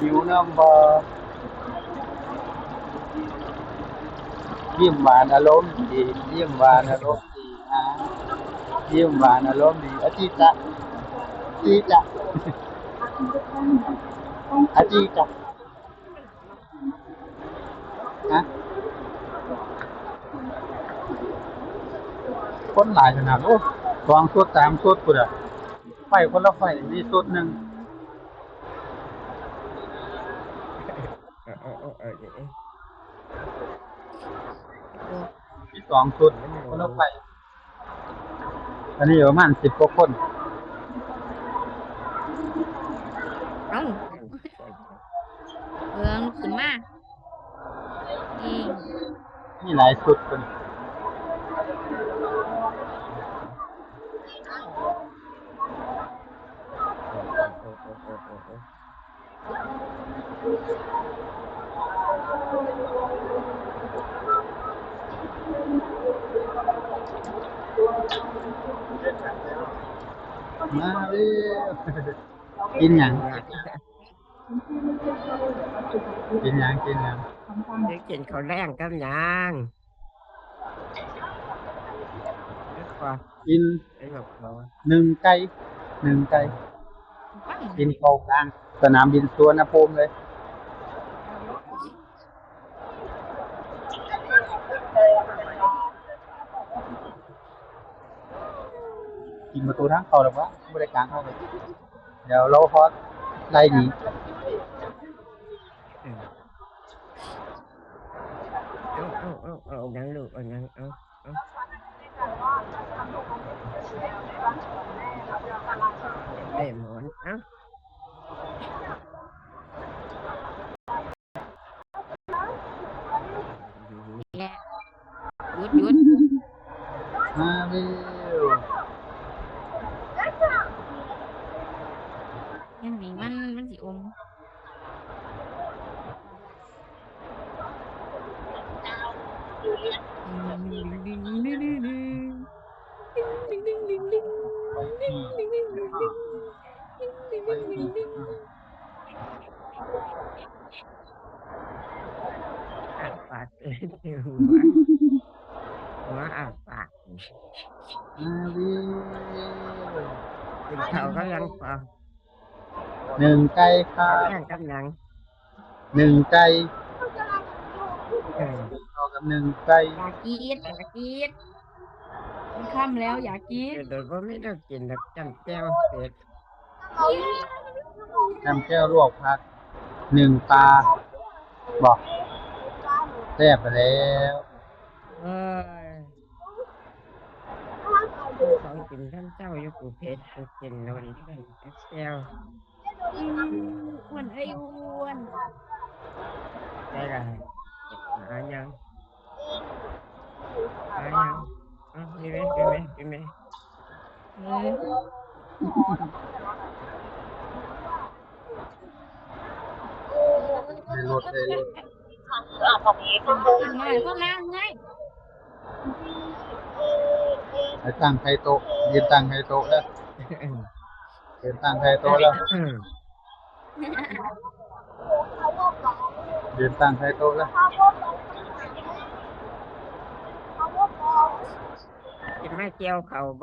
ຫິວນຳບໍ່? ຍິ້ມຫວານອາລົມດີ, ຍິ້ມຫວານອາລົມດີ, ອາ, ຍິ້ມຫວານອາລົມດີ. ອາຈີຈະ, ຈີຈະ, ອາຈີຈະ. ຮະ? ຄົນຫຼາຍຂະໜາດ, ໂອ້ ສອງຊຸດ ສາມຊຸດພຸ້ນນະ, ໄຟຄົນລະໄຟ ມີຊຸດໜຶ່ງ. ເອີ ເອີ ເອີ ເອີ ເອີ ມີສອງຊຸດ ຄົນລະໄຟ. ອັນນີ້ປະມານສິບກວ່າຄົນ. ເອົ້າ ເບິ່ງຂຶ້ນມາ ນີ້ ມີຫຼາຍຊຸດເພິ່ນ. ມາເລີຍ. ກິນຫຍັງ? ກິນຫຍັງ? ກິນຫຍັງ? ຊິກິນເຂົ້າແລງກັບຫຍັງ? ກິນ ໜຶ້ງໄກ່ ໜຶ້ງໄກ່ ກິນເຂົ້າກາງສະໜາມບິນສຸວັນນະພູມເລີຍ. ກິນປະຕູທາງເຂົ້າແລ້ວວະ ບໍ່ໄດ້ກາງເຂົ້າເລີຍ. ດຽວລໍຮອດໄລ່ໜີ. ເອົາ ເອົາ ເອົາ ເອົາຫຍັງລູກ ເອົາຫຍັງ ເອົາ ເອົາ ໄດ້ໝອນ ເອົາ ແລະ ຢຸດ ຢຸດ ມາເວວ ຍັງໃຫ້ມັນ ມັນຊິອົມ. ອ້າປາກ ເອີ ຫົວ ຫົວອ້າປາກ ມາເວວ ກິນເຂົ້າກັບຫຍັງເກາະ? ໜຶ້ງໄກ່ຄັບ. ແຂ່ງກັບຫຍັງ? ໜຶ້ງໄກ່. ເອີ ເຂົ້າກັບໜຶ້ງໄກ່. ຢ່າກຣີດ ຢ່າກຣີດ ມັນຄ່ຳແລ້ວ ຢ່າກຣີດ. ໂດຍບໍ່ມີແນວກິນດອກ ຈ້ຳແຈ່ວເຜັດ. ຈ້ຳແຈ່ວລວກຜັກ ໜຶ້ງປາ ບໍ່ ແຊບແລ້ວ. ເອີຍ ຂອງກິນຕອນເຊົ້າຢູ່ ກູເຜັດ ກູກິນໂດນແຊວ. ອ້ວນເອີຍ ອ້ວນ ໄດ້ລະ ຫາຫຍັງ? ຫາຫຍັງ? ເອົາ ກິນແມ່ ກິນແມ່ ກິນແມ່. ເອີ ໃນລົດ ໃນລົດ ກິນໜ້ອຍ ພວກນາງເອີຍ. ໄປຕັ້ງໃສ່ໂຕະ ຢືນຕັ້ງໃສ່ໂຕະເດີ ຢືນຕັ້ງໃສ່ໂຕະເດີ ຢືນຕັ້ງໃສ່ໂຕະເດີ. ຊິມາກ່ຽວເຂົ້າ.